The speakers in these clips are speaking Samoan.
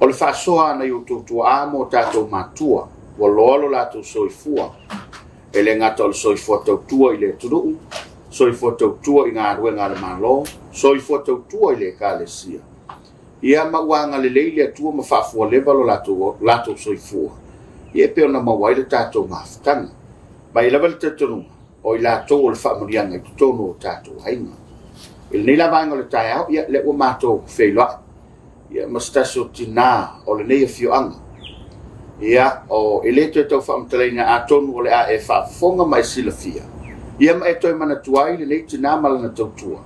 O le faasoa a nai o outou tuaa ma o tatou matua, ua loa lo latou soifua, e le gata o le soifua tautua i le atunuu, soifua tautua i galuega a le Malo, soifua tautua i le Ekalesia. Ia ma ua agalelei le Atua ma faafualeva lo latou soifua, ia e pei ona maua ai le tatou mafutaga. Ma e i ai lava le talitonuga, o i latou o le faamanuiaga i totonu o tatou aiga. I lenei la vaega o le taeao, ia lea ua matou feiloai ia ma se tasi o tina o lenei afioaga. Ia, o, e le toe tau faamatalaina atonu o le a e faafofoga ma e silafia, ia ma e toe manatua ai lenei tina ma lana tautua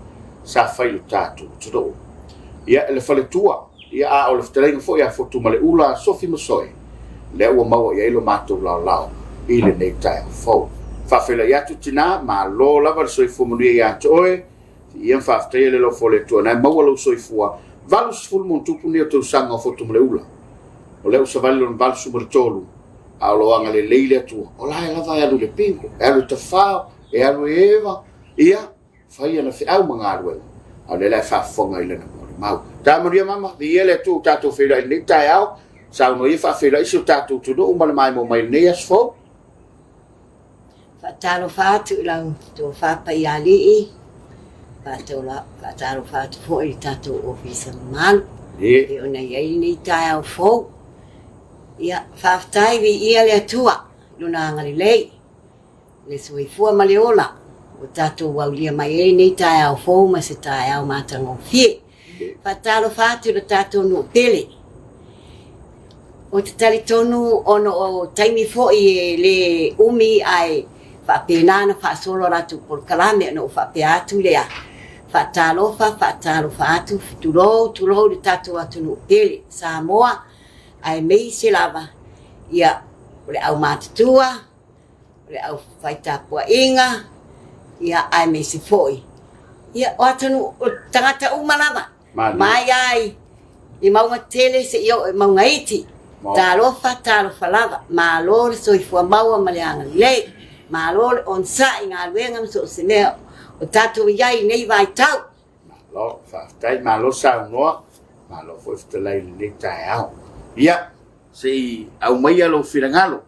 sa fai i lo tatou atunuu. Ia, le faletua, ia a o le fetalaiga foi a Fotumaleula Sofi Masoe, lea ua maua i ai lo matou laolao i lenei taeao fou. Faafeiloai atu tina, malo lava le soifua manuia ia te oe, Ia ma faafetaia le alofa o le Atua na e maua lou soifua 80 ma ono tupu nei o tausaga o Fotumaleula. O lea ua savali lona 83, a o lo o agalelei le Atua. O la e lava e alu i le bingo, e alu i le tafao, e alu e eva, ia, fai ana feau ma galuega, a o lea la e faafofoga i lana molimau. Ta manuia mama, viia le Atua ua tatou feiloai i lenei taeao, saunoa ia faafeiloai si o tatou atunuu ma le maimoa mai i lenei aso fou. Faatalofa atu i lau tofa Paialii, faatalofa atu foi i le tatou ofisa mamalu e ona i ai lenei taeao fou. Ia, faafetai viia le Atua i Lona agalelei, le soifua ma le ola ua tatou aulia mai ai lenei taeao fou ma se taeao matagofie. Faatalofa atu i lo tatou nuu pele. Ou te talitonu ona o taimi foi e le umi ae faapena ona faasolo a latou polokalame ona ou faapea atu lea, faatalofa, faatalofa atu, tulou, tulou le tatou atunuu pele, Samoa, aemaise lava ia o le aumatutua, o le aufaitapuaiga, ia aemaise foi ia o atunuu o tagata uma lava mai ai i mauga tele seia oo i mauga iti. Talofa, talofa lava, malo le soifua maua ma le agalelei, malo le onosai i galuega ma so o se mea o tatou i ai i lenei vaitau. Malo, faafetai, malo saunoa, malo foi fetalai i lenei taeao. Ia, se i aumaia lou finagalo.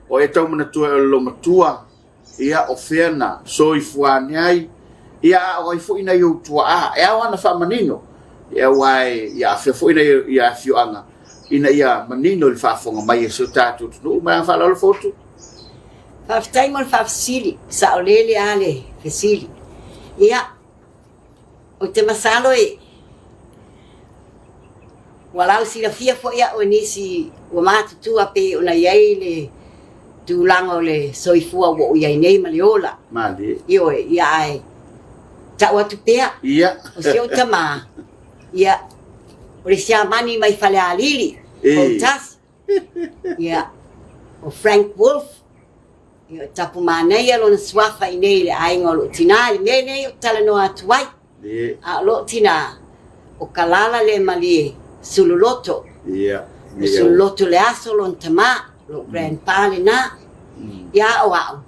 O e tau manatua e o le loomatua, ia, o fea na soifua ane ai, ia, a o ai foi nai ou tuaa, e ao ona faamanino, ia, aua e ia afea foi nai ia afioaga, ina ia manino i le faafofoga mai a si o tatou atunuu. Ma le agaga faaaloalo Fotu. Faafetai mo le faafesili, saolele lava le fesili. Ia, Ou te masalo e ua lausilafia foi au e nisi ua matutua pei ona i ai le tulaga o le soifua ua ou i ai nei ma le ola. Malie. Ioe, ia ae tau atu pea. Ia. O si ou tamā, ia, o le siamani mai Falealili, Poutasi. Ia, o Frank Wolf, ia, o Tapumanaia lona suafa i nei i le aiga o loo tinā, i le mea nei ou te talanoa atu ai. A o loo tinā, o Kalala le malie Sululoto. Ia. O Sululoto le aso lona tamā, lou grandpa lenā. Ia, a o au,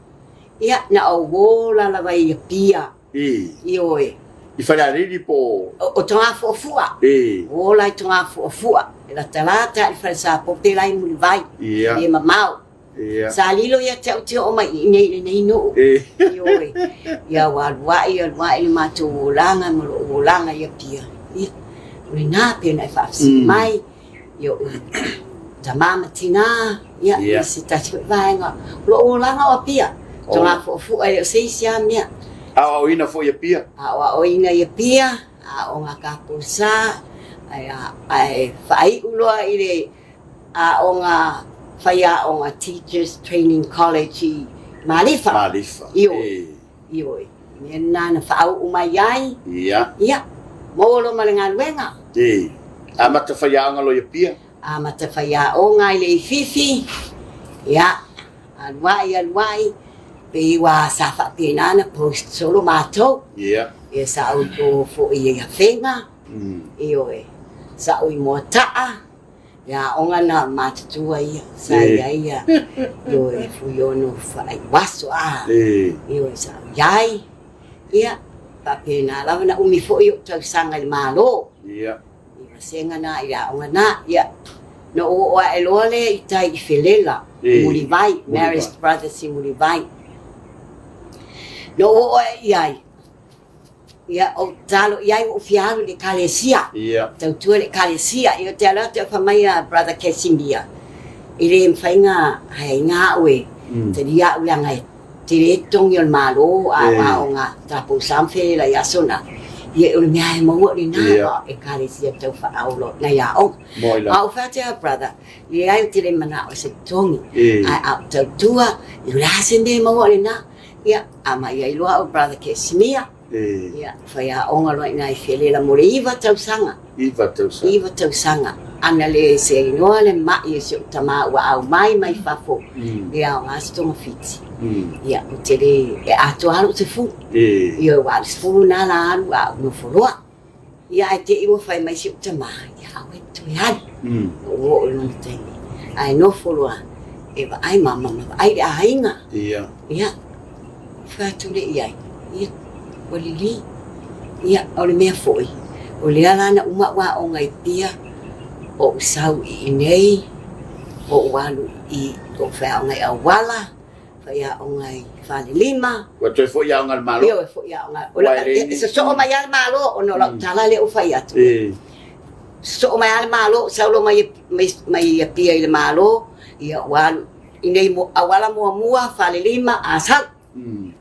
ia, na ou ola lava i Apia. I. Ioe. I Falealili po o. O Togafuafua. I. Ola i Togafuafua. E latalata i le Falesapope la i Mulivai. Ia. E le mamao. Ia. Sa lilo ia te au te oo mai i inei i lenei nuu. I. Ioe. Ia ua aluai aluai le matou olaga ma lou olaga i Apia. Ia, o lena pei ona e faafesili mai. I oʻu tamā ma tinā, ia, i se tasi foi vaega o lo'u olaga o Apia, Togafuafua e le o se isi lava mea. Aoaoina foi i Apia. Aoaoina i Apia, aoga Kapulsa, ae faaiu loa i le aoga faiaoga Teachers Training College i Malifa. Malifa. Ioe. Ioe, mea lena na faauu mai ai. Ia. Ia, maua loa ma le galuega. E. Amata faiaoga loa i Apia. Amata faiaoga i Leififi, ia, alu ai, alu ai, pei ua sa faapena ona post solo matou. Ia. Ia sa ou i o foi i Afega, ioe, sa ou i Moataa, Le aoga na matutua ia sa i ai ia ioe Fuiono Faaiuaso a ioe sa ou i ai ia faapena lava na umi foi ou tausaga i le Malo i vasega na i le aoga na ia. Na ou oo ae loa lea i tai i Felela, Mulivai, Marist Brothers i Mulivai. Na ou oo ae i ai, ia, ou tatalo i ai ua ou fia alu i le Ekalesia, tautua i le Ekalesia. Ia, ou te alu atu ae fai mai a Brother Casimir, e le mafai ona haeina au e talia au leaga e tele totogi o le Malo a o aoga tatou sa ma felela i aso na. Ia, o le mea lava e maua o lena, o Ekalesia tau faaolo nai aoga. A ou fai atu ia brother, leai ou te le manao i se totogi, ae a ou tautua, o le a se mea e maua o lena? Ia, amai ai loa au brother Casimir, ia, faiaoga loa i ina i Felela mo le iva tausaga. Iva tausaga. Iva tausaga. Ana le seinoa le mai o si ou tama ua aumai mai fafo, e aoga se togafiti. Ia, ou te le, e atoa lava lou sefulu. Ioe, aua o le sefulu lena la alu a ou nofo loa. Ia ae te i ua fai mai si ou tama, ia aua e te toe alu. Ua oo i lona taimi. Ae nofo loa e vaai ma ma vaai le aiga. Ia. Ia, fai atu lea i ai, ia, ua lelei. Ia, o le mea foi, o lea la na uma au aoga i Apia, ou sau i inei, ou alu i ou faiaoga i Auala, Faiaoga i Falelima. Ua toe foi i aoga a le Malo. Ioe, foi i aoga. E sosoo mai lava le Malo ona o lau tala lea ua fai atu. Sosoo mai lava le Malo, sau loa mai, mai, mai Apia i le Malo, ia ua alu i nei auala muamua, Falelima, Asau.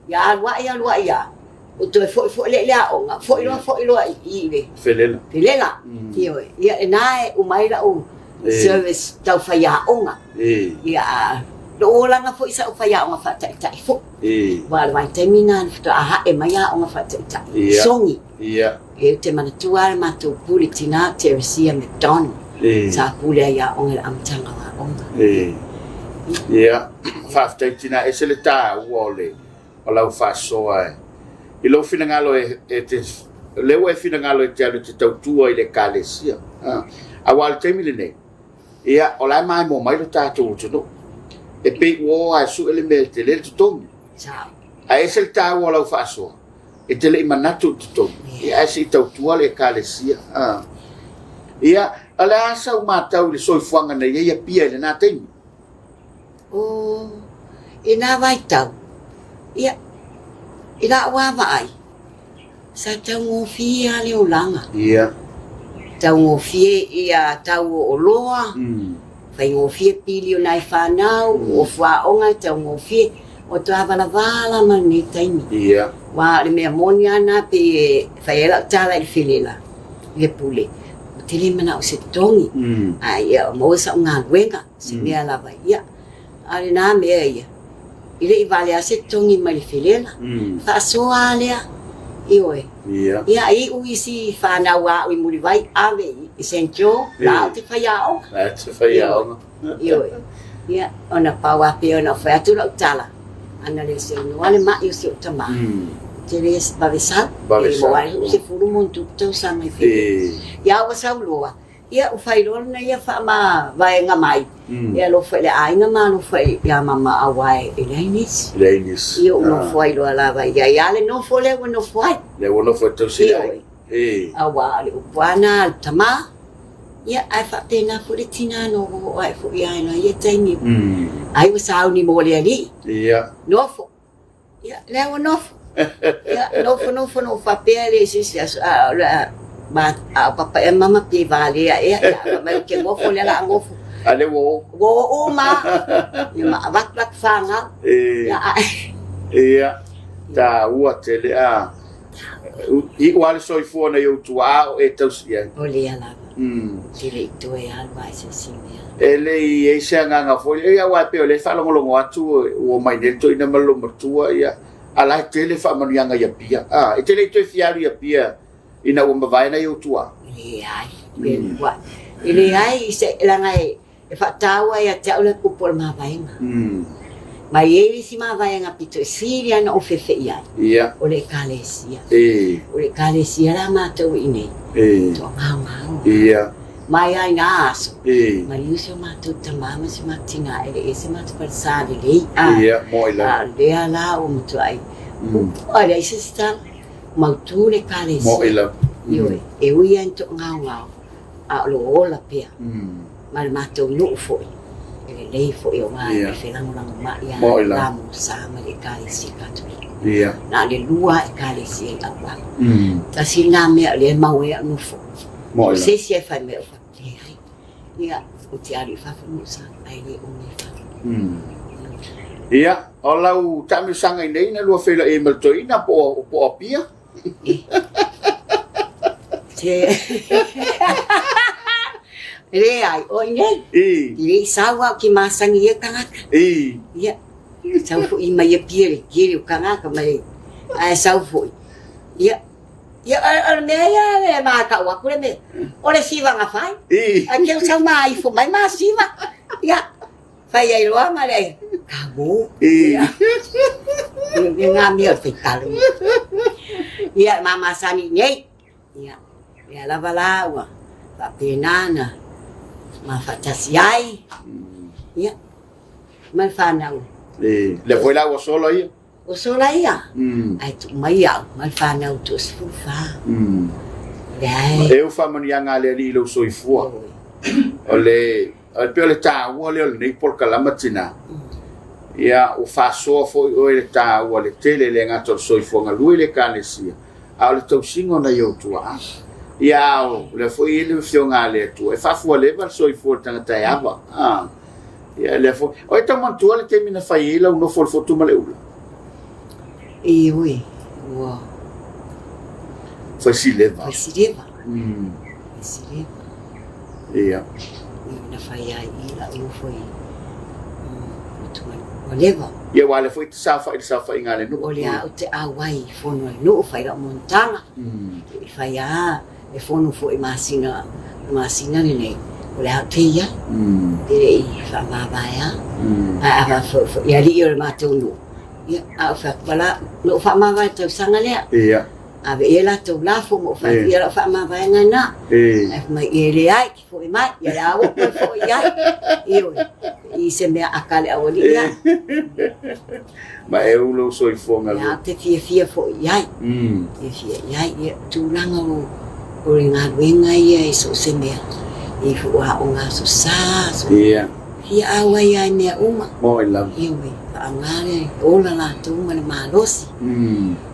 Ia alu ai, alu ai lava, ua toe foi foi lea i le aoga, foi loa, foi loa i le Felela. Felela. Ioe. Ia, lena e uma ai lau service tau faiaoga. Ia, lou olaga foi sa ou faiaoga faataitai foi. Aua o le vaitaimi lena na faatoa ae mai aoga faataitai i Sogi. E ou te manatua lava le matou pule tina Teresia McDonald sa pule ai i aoga i le amataga o aoga. Ia, faafetai tina, ese le taua o le o lau faasoa e i lou finagalo e, e te, lea ua e finagalo e te alu e te tautua i le Ekalesia. Aua o le taimi lenei, ia, o la e maimoa mai lo tatou atunuu. E pei ua o lava e sue le mea e tele le totogi. Ae ese le taua o lau faasoa, e te le i manatu i le totogi, ia, ae se i tautua le Ekalesia. Ia, o le a sau matau i le soifuaga na i ai Apia i lena taimi? Oh, i nā vaitau, ia, i la'u lava vaai, sa taugofie lava le olaga. Ia. Taugofie ia tau o oloa, faigofie pili o nai fanau, o fuaoga e taugofie, ua toa valavala ma lenei taimi. Ia. Aua o le mea moni lava lena pei e fai ai lau tala i le felela, i le pule, ou te le manao i se totogi, a ia maua sau galuega. Se mea lava ia. A o lena mea ia, e le i valea se totogi mai le felela. Faasoa lava lea, ioe. Ia, e iu isi fanau a au i Mulivai, ave i Saint Joe, la ou te faiaoga. La e te faiaoga. Ioe. Ia, ona pau lava pei ona fai atu lau tala, ana le saunoa le mai o si ou tama, ou te le vave sau. Vave sau. E maua ai lou 10+ tausaga i felela. Ia, ua sau loa, Ia, ua fai loa lena ia faamavaega mai, e alofa i le aiga ma alofa ia mama aua e leai nisi. Leai nisi. Ia, ou nofo ai loa lava i ai lava le nofo lea ua nofo ai. Lea ua nofo e tausi le aiga. Ioe. Aua o le upu lava lena a le tama, ia, ae faapena foi le tina na oo ae foi ia i ia taimi. Ai ua sauni mo le alii. Ia. Nofo. Ia, lea ua nofo. Ia, nofo, nofo, nofo faapea le isi isi aso, a o le a, ma, a o papa ea mama pe valea ea, ia, fai mai ou te nofo, lea o le a nofo. A lea ua o. Ua o uma. Ia, ma avatu la ku fanau. Ia, ae. Ia, taua tele a. Iu lava le soifua nai ou tuaa o e tausi i ai. O lea lava. Te le i toe alu lava i se isi mea. E le i i ai se agaga foi lea, aua e pei o lea e faalogologo atu ua omai nei le toeaina ma le loomatua, ia, a la e tele faamanuiaga i Apia. A, e te le i toe fia alu i Apia ina ua mavae nai ou tuaa? Leai, e leai, se, leaga e, E faataua ia te au le upu o le mavaega. Ma e i ai le isi mavaega pito e sili lava ona ou fefe i ai, o le Ekalesia. O le Ekalesia la matou i inei, toagaogao. Mai lava i na aso, maliu si o matou tama ma si o matou tina e le ese matou falesa lelei. A o lea la ua matuai puupuu, e leai se isi tala, mautu le Ekalesia. Ioe, e ui lava ina toagaogao. a o lo o ola pea ma le matou nuu foi, e lelei foi aua e felagolagomai lava i le va mosa ma le Ekalesia Katoliko. Na o le lua lava Ekalesia i Auala. Tasi lena mea o lea e mau ai au nofo. O se isi e fai mai au faapea, leai, ia, ou te alu i fafo mosa, ae le umi i fafo. Ia, o lau taamilosaga i nei na lua feiloai ai ma le toeaina po o Apia? Leai, o i nei. I le i sau au ki masani ia tagata. Ia, sau foi mai Apia le tele o tagata ma le, ae sau foi. Ia, ia o le mea ia le matau atu le mea, o le siva na fai. Ae keu sau ma ifo mai ma siva. Ia, Fai ai loa ma le kamo. Ia. Ia ngā mea o le faitalo. Ia, ma masani nei. Ia, lea lava la ua faapena na mafaatasi ai. Ia, ma le fanau. Lea foi la ua sola ia. Ua sola ia, ae tuu mai au ma le fanau toa-14. Leai. E ou faamanuiaga a le Alii i lou soifua. O le pei o le taua lea o lenei polokalama tina. Ia, ua faasoa foi oe i le taua le tele, e le gata o le soifua galue i le Ekalesia, a o le tausiga o nai ou tuaa. Ia, a o lea foi e i ai le Afioga a le Atua e faafualeva le soifua o le tagata e ava. Ia, lea foi. O e tau manatua le taimi na fai ai lau nofo i le fotu ma le ula? Ioe, ua... Fai si leva. Fai si leva. Fai si leva. Ia. Na fai ai i lau nofo i fotu ma le ua leva. Ia, aua o lea foi e te saofai i le saofaiga a le nuu. O lea ou te auai i fono a le nuu, fai lau monotaga. I fai lava E fono foi masina masina lenei o le a te ia e le i faamavae a ae a faafoi i alii o le matou nuu ia a ou fai atu la na ou faamavae i le tausaga lea ia ave i ai latou lafo ma ou fai atu ia lau faamavaega lena ae fai mai e leai e te foi mai ia le a ua ou toe foi i ai ioe i se mea aka a le aualii ia Ma e ou lou soifua galue. Ia, ou te fiafia foi i ai. Fiafia i ai. Ia, tulaga o, o le galuega ia i so o se mea, i fuaaoga aso sa, aso. Ia. Fia auai lava i mea uma. Moi lava. Ioe, faaaoga le ola latou ma le malosi.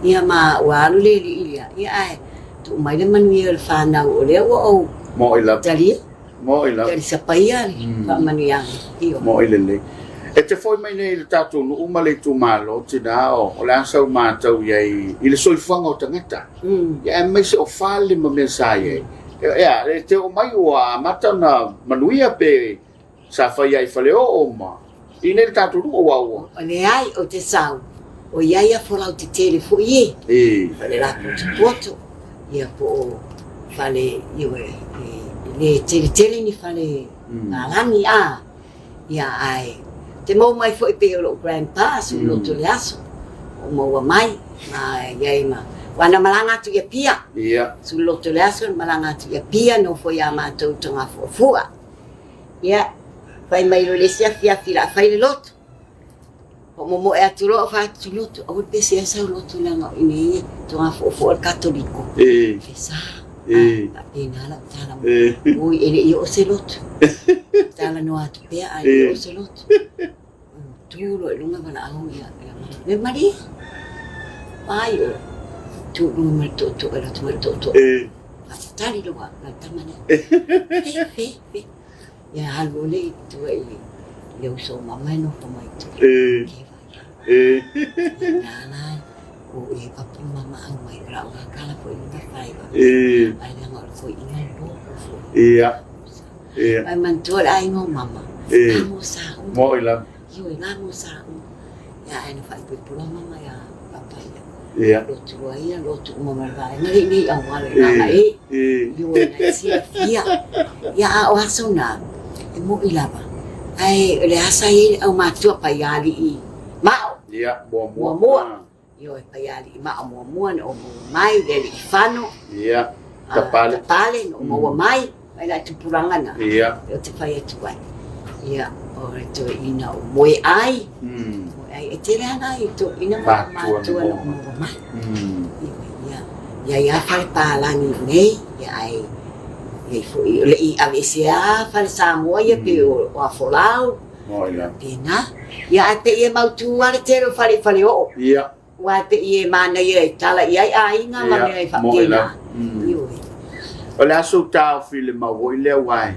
Ia ma ua alu le alii lea, ia ae tuu mai le manuia o le fanau o lea ua ou. Moi lava. Talia. Moi lava. Talisapaia le faamanuiaga. Ioe. Moi lelei. E te foi mai nei i le tatou nuu ma le itumalo, tina, o le a sau matau i ai i le soifuaga o tagata. Ia aemaise o fale ma mea sa i ai. Ea, e te oo mai ua amata ona manuia pe sa fai ai i Faleoo ma i nei le tatou nuu aua ua. Leai, ou te sau, o i ai afu lautetele foi e. Fale lapotopoto, ia po o fale, ioe, e le teletele ni fale palagi, a, ia ae te maua mai foi pei o lou grandpa Suloto le aso, o maua mai, ma i ai ma, aua na malaga atu i Apia, Suloto le aso na malaga atu i Apia, nofo ia matou i Togafuafua. Ia, fai mai loa i le isi afiafi o le a fai le lotu. Faamomoe atu loa fai atu lotu, aua le pese sau lotu leaga o i inei e togafuafua le Katoliko. E sa. Faapena lau tala. Oi, e le i oo se lotu. Talanoa atu pea ae le i oo se lotu. Tu loa i luga valaau ia me malie. Ai oe. Tu i luga ma le tootoo e alu atu ma le tootoo. Faatali loa lau tama lea. Fe, fe, fe. Ia alu loa lea i tua i le uso o mama e nofo mai i tua. Ke vai. Ia la o e papu mama au mai o lau kala foi luga fai. Ai leaga o le koiina le logo foi. Ia. Ae manatua le aiga o mama, la mo sa uma. Moi lava. Ioe, la mo sa uma. Ia ae na faaipoipo loa mama ia papa ia. Ia. Lotu loa ia, lotu uma ma le vaega le nei auala i lana e. Ioe, na e silafia. Ia a o aso na, e moi lava. Ae o le a sa i ai le aumatua paialii mao. Ia, muamua. Muamua. Ioe, Paialii Mao muamua na ou maua mai, le alii Fano. Ia, Tapale. Tapale na ou maua mai, mai la tupulaga na. Ia. Ou te fai atu ai. Ia, o le toeaina o moe ai. Moe ai, e tele lava nai toeaina ma matua na ou maua mai. Ioe, ia, ia i a fale palagi nei, ia ae Iai foi, o le i aveesea fale Samoa ia pei o Afolau, faapena. Ia ae pei e mautu lava le tele o fale i Faleoo. Aua e pei e manaia e tala i ai aiga ma mea e faapena. Ioe. O le a sou taofi i le mau foi lea aua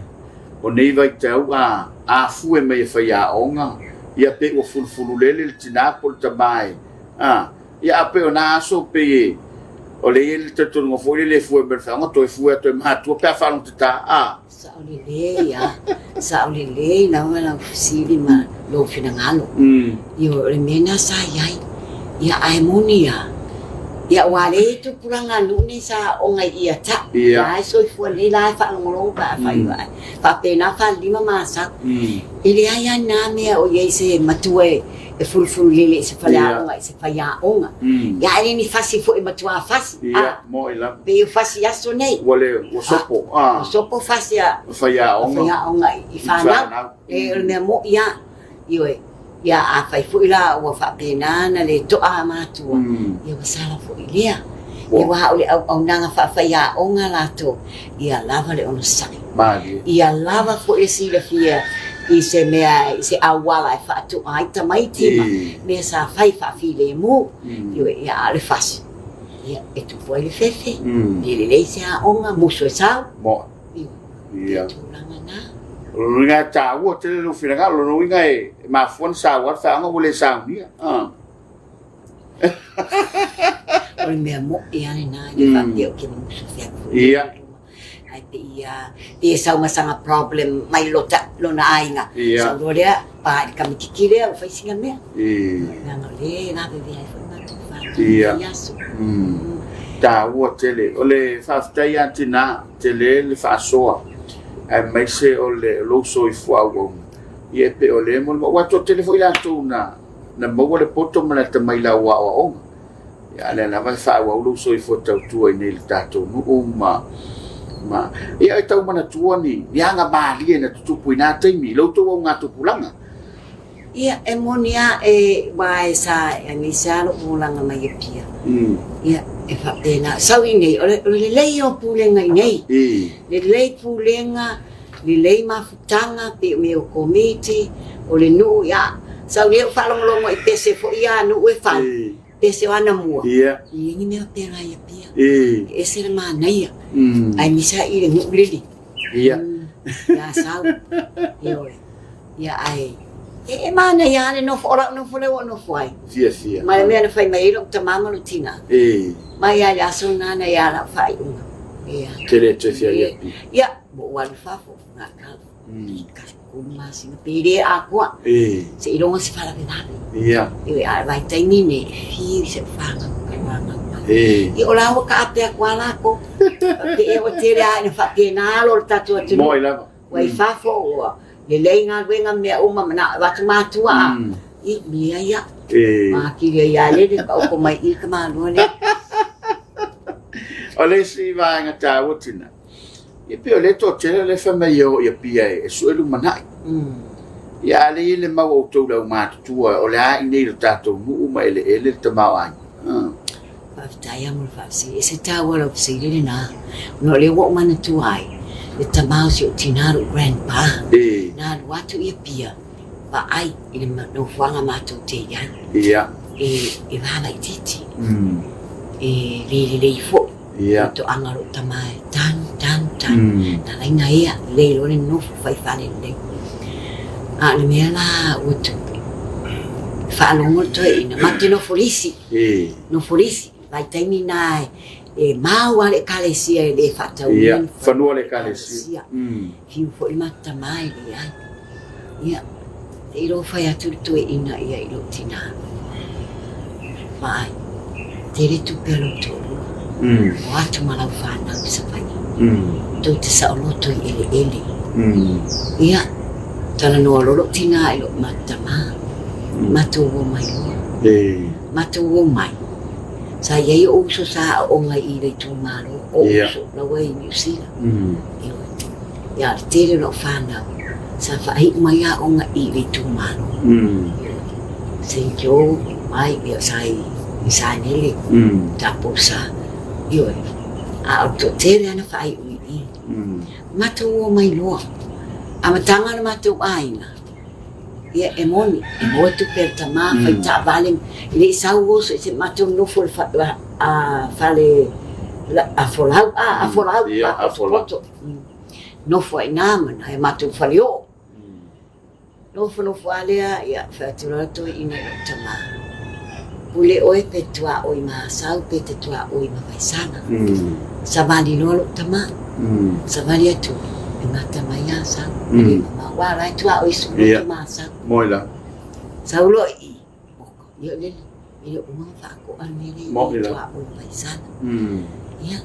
o nei vaitau a afue mai e faiaoga, ia pei ua fulufululele le tina po o le tama e, a, ia a pei o na aso pei e, o lea e i ai le talitonuga foi lele e fue mai le faiaoga toe fue atu e matua pe a faalogotata, a. Sao lelei a, sao lelei lava lau fesili ma lou finagalo. Ioe, o le mea lena sa i ai. Ia ae moni a, ia aua lea e i ai tupulaga a nuu nei sa aoga i ia ta, la e soifua nei la e faalogologo pe a fai faapena falelima ma Asau. E leai lava na mea o i ai se matua e fulufululele i se faleaoga i se faiaoga. Ia ae le ni fasi foi e matua fasi. Ia, moe lava. Pei o fasi aso nei. Ua le, ua sopo. Ua sopo fasi a faiaoga. Faiaoga i fanau. E o le mea moʻi lava. Ioe. Ia afai foi la ua faapena ona le toa matua, ia ua sala foi lea. Ia aua o le auaunaga faafaiaoga latou, ia lava le onosai. Ia lava foi le silafia i se mea, i se auala e faatoa ai tamaiti ma mea sa fai faafilemu. Ioe, ia a o le fasi, ia e tupu ai le fefe, le lelei se aoga, musu e sau. Ioe, o tulaga na. O lona uiga e taua tele lou finagalo, o lona uiga e mafua ona saua le faiaoga ua le saunia. O le mea moʻi lava lena, e le faapea ou te musu fea foi. Ae pei lava, pei e sau ma sana problem mai lona aiga, sau loa lea, pa i le kamititi lea ua fai sina mea. Leaga o lea e lavevea ai foi matou fanau i nei aso. Taua tele. O le faafetai lava tina, tele le faasoa aemaise o le lou soifua auauna, ia e pei o lea e molimau. Aua e toatele foi latou na maua le poto ma le atamai i lau aoaoga. Ia, a o lea lava e faaauau lou soifua tautua i inei i le tatou nuu ma ma ia e tau manatua ni ni aga malie na tutupu i na taimi i lo outou augatupulaga. Ia, e moni lava e aua e sa aemaise lava lou olaga mai Apia. Ia, e faapena. Sau i inei, o le lelei ia o pulega i inei. Lelei pulega, lelei mafutaga, pei o mea o komiti, o le nuu, ia, sau nei ou faalogologo i pese foi ia a nuu e fai, pese o anamua, e leai ni mea pela i Apia. E ese le manaia, aemaise lava i le nuu lele. Ia Asau, ioe. Ia ae, e manaia lava le nofo, o lau nofo lea ua ou nofo ai. Fiafia. Ma le mea na fai mai ai lou tama ma lou tina. Mai lava i le aso lena na ia lau faaiuga. Ia. Te le toe fia i Apia. Ia, ua ou alu i fafo, na 3 masina pe le atoa. Seiloga se faalavelave. Ia. Ioe, a o le vaitaimi lenei, e fiu i si au fanau fanau mai. Ia o la ua kaape atu lava latou. Faapea ea ua tele lava ina faapena alo o le tatou atunuu. Moe lava. Ua i fafo, ua lelei galuega ma mea uma, manao e avatu matua a. Ia, leai lava. Atili ai lava lele taoto mai i i le tamaloa lea. O le isi vaega taua tina, Ia pei o lea toatele o lea e fai mai e o i Apia e sue lumanai. Ia a lea e i ai le mau a outou le aumatutua o le a i inei i lo tatou nuu ma eleele le tamaoaiga. Faafetai lava mo le faafesili. E se taua lau fesili lena, ona o lea ua ou manatua ai le tama o si ou tina lou grandpa, na alu atu i Apia vaai i le nofoaga matou te i ai. E va laitiiti, e le lelei foi. Ia. Le toaga o lou tama e tanu, tanu, tanu. Mm. Na laina ia, lelei loa le nofo fai fale lelei. A o le mea la ua tupu, faalogo le toeaina, matou te nofo lisi. E. Nofo lisi. Vaitaimi na e mau lava le ekalesia e le faatauina. Ia, fanua le ekalesia. Mm. Fiu foi le matou tama e leai. Ia, te iloa fai atu le toeaina ia i lou tina. Vaai, tele tupe a lou toalua. O atu ma lau fanau i Savaii. Tou te saoloto i eleele. Ia, talanoa loa lou tina i lou matou tama. Matou o mai loa. Matou o mai. Sa i ai ou uso sa aooga i le itumalo, o uso la ua i Niu Sila. Ioe. Ia, le tele o lau fanau, sa faaiu mai aoga i le itumalo. St. Joe, mai, ia, sa i Sanele, Taposa, ioe. A o le toatele lava na faaiu i i. Matou omai loa. Amataga o le matou aiga, ia e moni, e maua tupe a le tama, fai taavale, e le i sau oso i se matou nofo i le fale afolau, a, afolau, potopoto. Nofo ai i ina ma nai o matou faleoo. Nofonofo lava lea, ia, fai atu loa le toeaina i lou tama, Pule oe pe tuaoi ma Asau pe te tuaoi ma Vaisala. Savali loa lou tama, savali atu, e gata mai Asau, e le mamao, aua o la e tuaoi sulu ma Asau. Sau loa i i, oka, ia lele, E le o uma ona faakoa le mea lea i tuaoi ma Vaisala. Ia,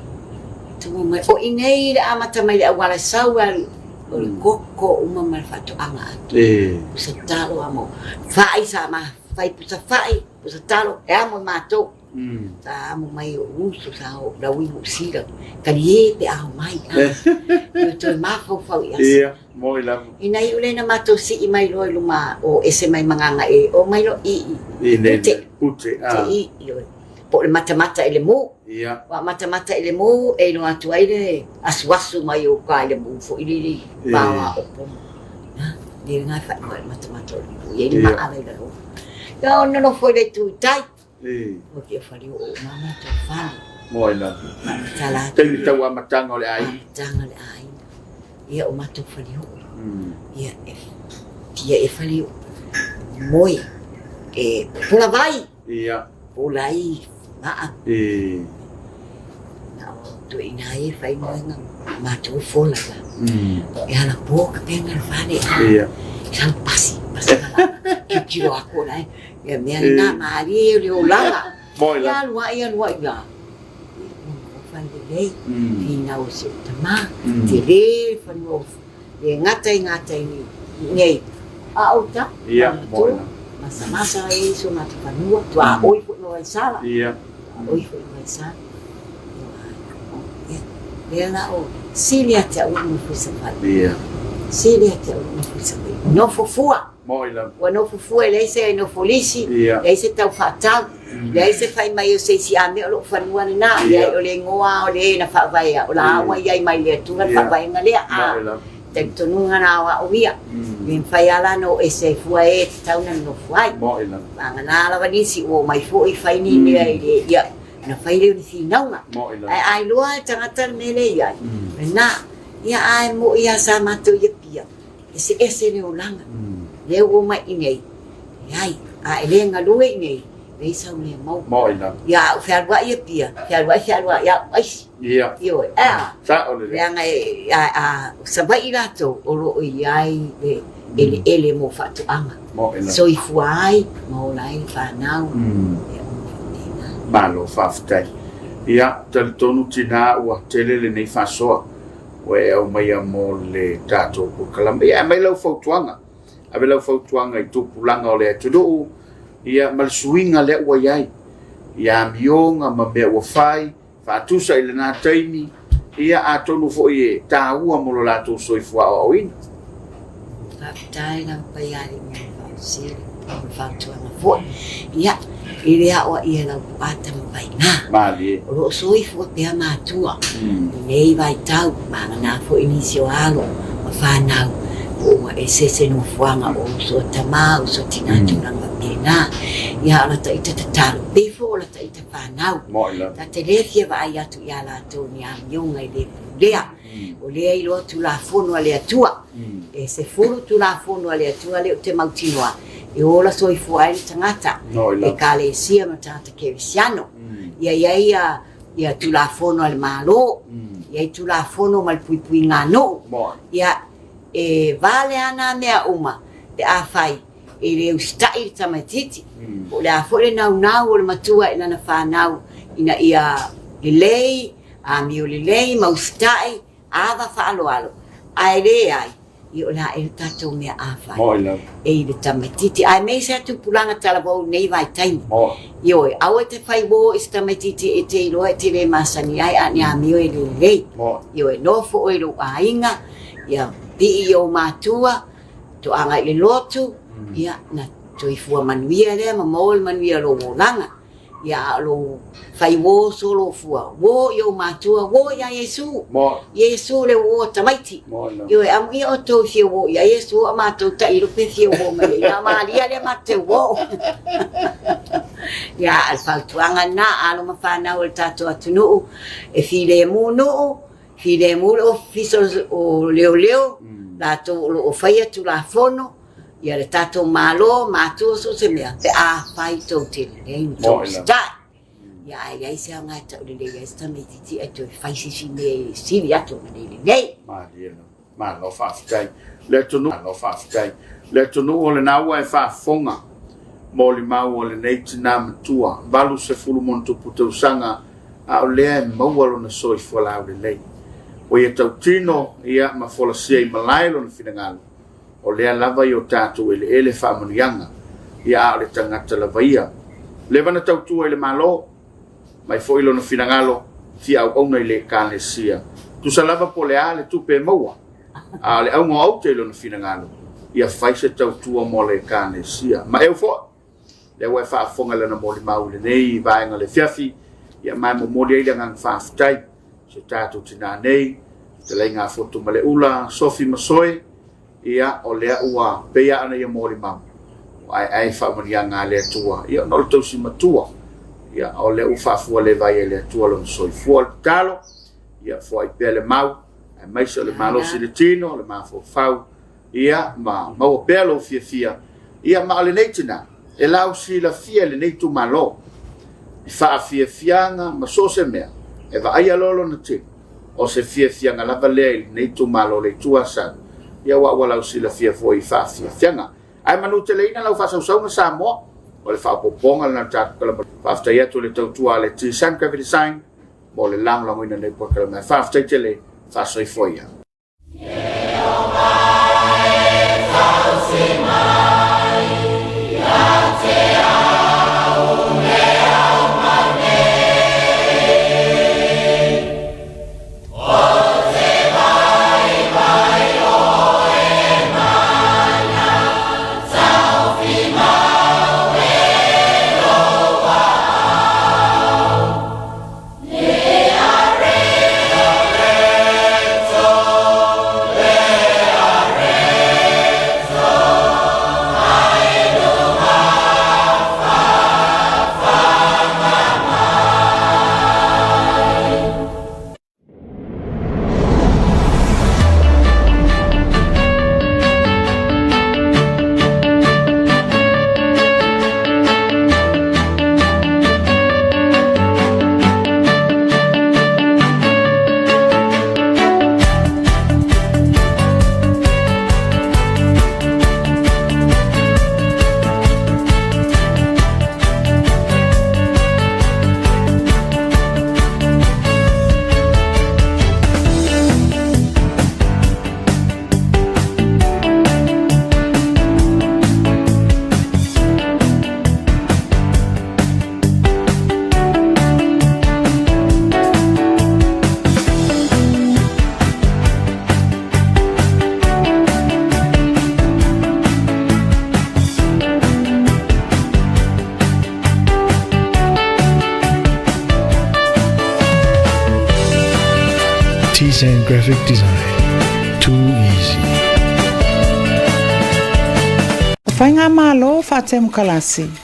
tumu mai. O i nei i le amata mai le auala e sau ai o le koko uma ma le faatoaga atu. Pusa talo amo. Fai sa ma fai pusa fai, pusa talo, e amo i matou. Sa amo mai o uso sa o lau ihu sila. Kali e pe a mai. Ia toe mafaufau i asa. Ia, moi lava. Ina iu lea ina matou sii mai loa i luma o ese mai Magaga e o mai loa i i Pute. Pute, a. I, ioe. Po o le matamata i le mu. Ia. Ua matamata i le mu e iloa atu ai le asuasu mai o uka i le mu foi lele i pao a opo. Na, le lena e faaigoa i le matamata o le mu. E i ai le maala i lalo. Ia ona nofo i le itu i tai. Ua ke fale o o mama tau fale. Moe lava. Faamatala atu. Taimi tau amataga o le aiga. Amataga o le aiga. Ia o matou fale oo. Ia e fia e fale oo. Moe e pola vai. Ia. Pola ai maa. E. Na o toeaiina ai e fai moega matou fola la. E ala po ka penga le fale. Ia. Sau pasi, pasi la. Tilotilo aku la e. Ia mea lena malie o le olaga. Moi Ia alu ai alu ai ia. Ua maua lelei, finau o si ou tama, tele le fanua o le gata i gata i nei. A o ta, matua, masamasa ai so matou fanua, tuaoi foi ma Vaisala. Tuaoi foi ma Vaisala. Ia, lea la o sili ia te au lou nofo i Savaii. Sili ia te au lou nofo i Savaii. Nofo fua. Moi lava. Ua nofo fua e leai se nofo lisi, Ia. leai se tau faatau, leai se fai mai o se isi a mea o lou fanua lena, leai o le igoa o le na faavaea, o la ua i ai mai le Atua le faavaega lea, a Moi lava. talitonuga na o au ia, le mafai lava la ona oo ese ai fua e tatau ona nofo ai. Moi lava. Vagana lava nisi ua omai foi fai ni mea i le, ia, ona fai lea o ni finauga. Moi lava. Ae a iloa e le tagata le mea lea e i ai, lena, ia ae moi lava sa matou i Apia, Eseese le olaga, lea ua omai i nei, leai, a e le galue i nei, leai sau mea maua. Moi lava. Ia a ou fealuai i Apia, fealuai fealuai au aisi. Ia. Ioe, ea. Sao lelei. Leaga e, a, a, o Savaii latou o lo o i ai le eleele mo faatoaga. Moi lava. Soifua ai ma ola ai le fanau. Ia, uma faapena. Malo faafetai. Ia, talitonu tina ua tele lenei faasoa. Ua e aumaia mo le tatou polokalame. Ia, aumai lau fautuaga. Ave lau fautuaga i tupulaga o le atunuu, ia, ma le suiga lea ua i ai, i amioga ma mea ua fai, faatusa i lena taimi, ia, atonu foi e taua mo lo latou soifua aoaoina. Faafetai lava Paialii mo le faafesili mo le fautuaga foi. Ia, i le aoaia e lau puata ma Vaina. Malie. O lo o soifua pea matua i lenei vaitau, vagana foi nisi o alo ma fanau po ua ese se nofoaga o uso a tama, uso a tina, tulaga faapena. Ia, o lata ita tatalo, pei foi o lata ita fanau. Moi lava. Ta te le fia vaai atu ia latou ni amioga i le pulea. O lea iloa Tulafono a le Atua. E sefulu Tulafono a le Atua lea ou te mautinoa e ola soifua ai le tagata, Ekalesia ma tagata Kerisiano. Ia i ai ia ia Tulafono a le Malo, i ai Tulafono ma le puipuiga nuu. Ia e valea nā mea uma pe afai e le usitai le tamaitiiti, po o le a foi le naunau o le matua i lana fanau ina ia lelei, amio lelei ma usitai, ava faaaloalo, ae leai, ia o le a ea le tatou mea a fai e i le tamaitiiti, aemaise lava tupulaga talavou i lenei vaitaimi. Ioe, aua e te fai uō i se tamaitiiti e te iloa e te le masani ai a o ni amio e le lelei. Ioe, nofo oe i lou aiga, ia pii i ou matua, toaga i le lotu, ia, ona soifua manuia lea ma maua le manuia o lou olaga. Ia, a o lou fai uō solofua, uō i ou matua, uō iā Iesu. Iesu le uō a tamaiti. Ioe, amuia outou i fia uō iā Iesu, a matou taʻilo pe fia uō mai ai. Na malia lea matou uō. Ia, a o le fautuaga lena, alo ma fanau a le tatou atunuu, e filemu nuu, filemu le ofisa o leoleo, latou o lo o faia tulafono, Ia le tatou Malo, matua so o se mea, pe afai tou te lelei ma tou usitai. Ia ae leai se aoga e taulelei ai se tamaitiiti ae toe fai se isi mea e sili atu ona le lelei. Malie lava. Malo faafetai. Le atunuu, malo faafetai. Le atunuu o lena ua e faafofoga molimau a lenei tina matua, 80 ma ono tupu tausaga, a o lea e maua lona soifua laulelei. Ua ia tautino, ia, ma folasia i malae lona finagalo, O lea lava i o tatou eleele faamanuiaga, ia a o le tagata lava ia. Leva na tautua i le Malo, mai foi lona finagalo fia auauna i le Ekalesia. Tusa lava po o le a le tupe e maua, a o le auga o aute i lona finagalo, ia fai se tautua mo le Ekalesia. Ma eu foi, lea ua e faafofoga i lana molimau i lenei vaega o le afiafi, ia ma e momoli ai le agaga faafetai i si o tatou tinã nei, fetalaiga a Fotu Maleula, Sofi Masoe, ia, o lea ua pei lava ona ia molimau, ua aeae faamanuiaga a le Atua, ia ona o le tausi matua, ia, o lea ua faafualeva ai e le Atua lona soifua. O le tatalo, ia foai pea le mau, aemaise o le malosi i le tino, le mafaufau, ia ma maua pea lou fiafia, ia ma o lenei tina e lausilafia i lenei itumalo i faafiafiaga ma so o se mea e vaaia loa lona tino, o se fiafiaga lava lea i lenei itumalo o le Itu Asau, ia aua ua lausilafia foi i faafiafiaga. Ae manuteleina lau faasausauga Samoa, o le faaopoopoga lena o le tatou tala. Faafetai atu i le tautua a le T-Sun Graphic Design mo le lagolagoina o lenei polokalame. Faafetai tele, faasoifua ia. T-Zen Graphic Design. Too easy. Faigamalo Faatemokalasi.